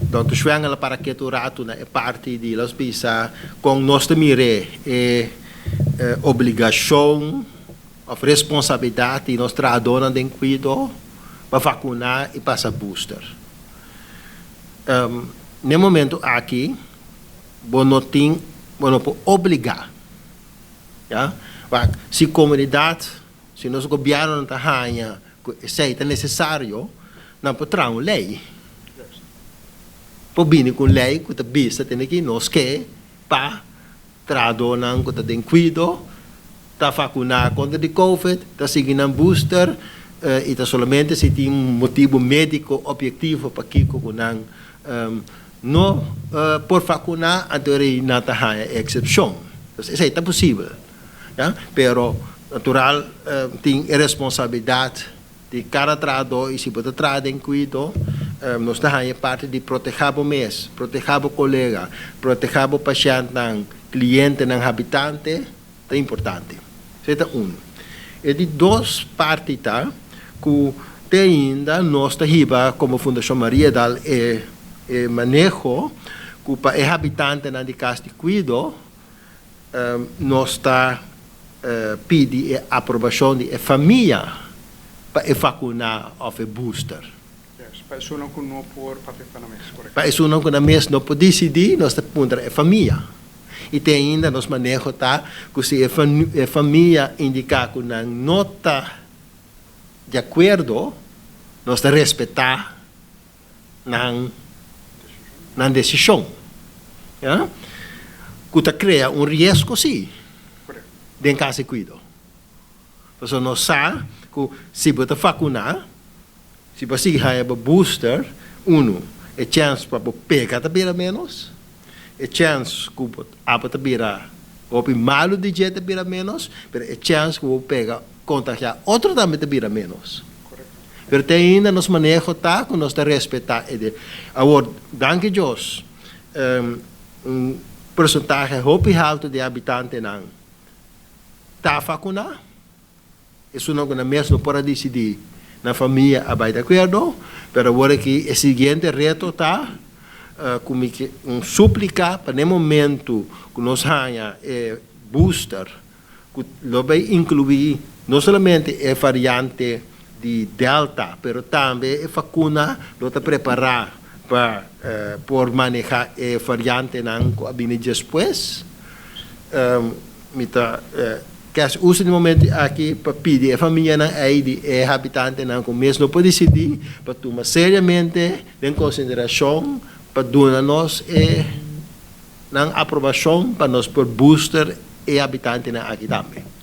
Dòkter Schwengel a para ketu un ratu na e parti di los bisa kon nos ta mir'é e obligashon òf responsabilidat di nos trahadónan den kuido pa vakuná i pasa booster. N'e momentu aki bo no tin, bo no por obligá, ya. Wak, si komunidat, si nos gobièrnunan ta haña ku esei ta nesesario, nan por traha un lei. Por bini ku un lei ku ta bisa tene ki nos ke pa trahadónan ku ta den kuido ta vakuná kontra di covid, ta sigui nan booster i ta solamente si tin un motibu médiko obyektivo pakiko ku nan no por vakuná, anto ei nan ta haña e eksepshon. Esei ta posibel. Ya, pero natural tin e responsabilidat di kada trahadó i si bo ta traha den kuido, nos ta haña e parti di protehá bo mes, protehá bo kolega, protehá bo pashèntnan, klientenan, habitante, ta importante. Esei ta unu. E di dos parti ta ku te ainda nos ta hiba komo Fundashon Mariadal e maneho ku pa e habitantenan di kas di kuido, Nos ta pidi e aprobashon di e famia pa e vakuná òf e booster. Yes, pa esunnan ku no por papia pa nan mes, korekto. Pa esunnan ku nan mes no por disidí, nos ta puntra e famia. I te ainda nos maneho ta ku si e famia indiká ku nan no ta di akuerdo, nos ta respetá nan nan desishon, ya, ku ta krea un riesgo sí den kas di kuido. Pasobra nos sa ku si bo ta vakuná, si bo a sigui haña bo booster, unu, e chèns pa bo pega ta bira ménos, e chèns ku bo abo ta bira hopi malu di dje ta bira ménos, pero e chèns ku bo pega kontagiá otro tambe ta bira ménos. Pero te ainda nos maneho ta ku nos ta respetá e de. Awor, danki Dios, un porsentahe hopi haltu di habitantenan ta vakuná. Esunnan ku nan mes no por a disidí, nan famia a bai di akuerdo. Pero awor aki e siguiente reto ta ku mi ke un súplika pa n'e momentu ku nos haña e booster, ku lo bay inkluí no solamente e variante di Delta, pero tambe e vakuna lo ta prepará pa por manehá e variantenan ku a bini despues. Mi ta ke hasi uso di momento aki pa pidi e famianan ei di e habitantenan ku mes no por disidí pa tuma seriamente den konsiderashon pa duna nos e nan aprobashon pa nos por booster e habitantenan aki tambe.